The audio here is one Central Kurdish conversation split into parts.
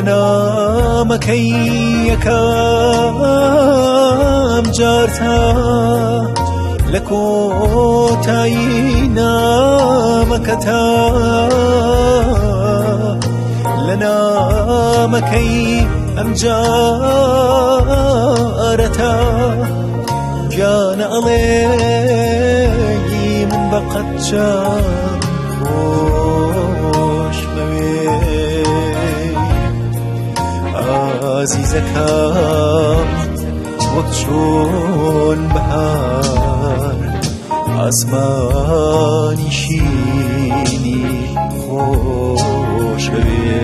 لە نامەکەی یەکەم جارتا لە کۆتایی نامەکەتا لە نامەکەی ئەم جارەتا گیانە ئەڵێ من بە قەت چاک ئازیزەکەم وەک چۆن بەهار ئاسمانی شینی خۆشەوێ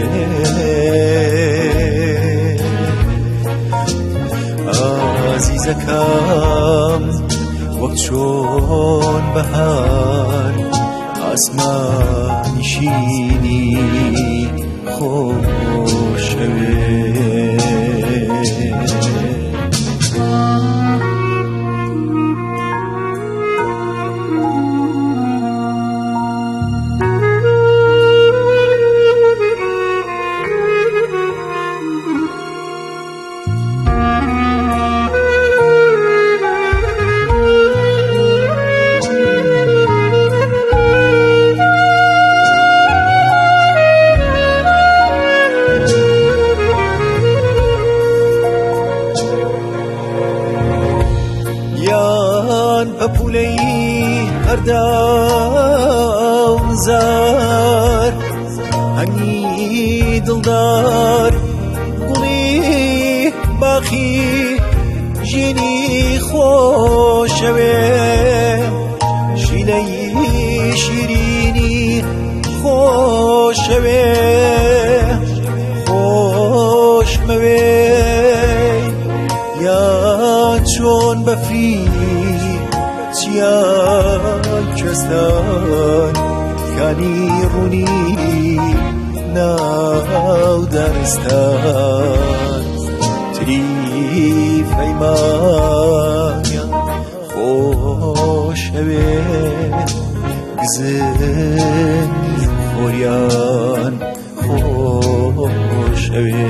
ئازیزەکەم وەک چۆن بەهار ئاسمانی شینی خۆشەوێ. یان پەپولەی هەرداوزار هەنگی دڵدار گوڵی باخی ژینی خۆشەوێ شیلەی شیرینی خۆشەوێ خۆشمەوێ یا چۆن بەفری چیا کوێستان کانی ڕوونی ناو دارستان تریفەی مانگیان خۆشەوێ گزنی خۆریان خۆشەوێ.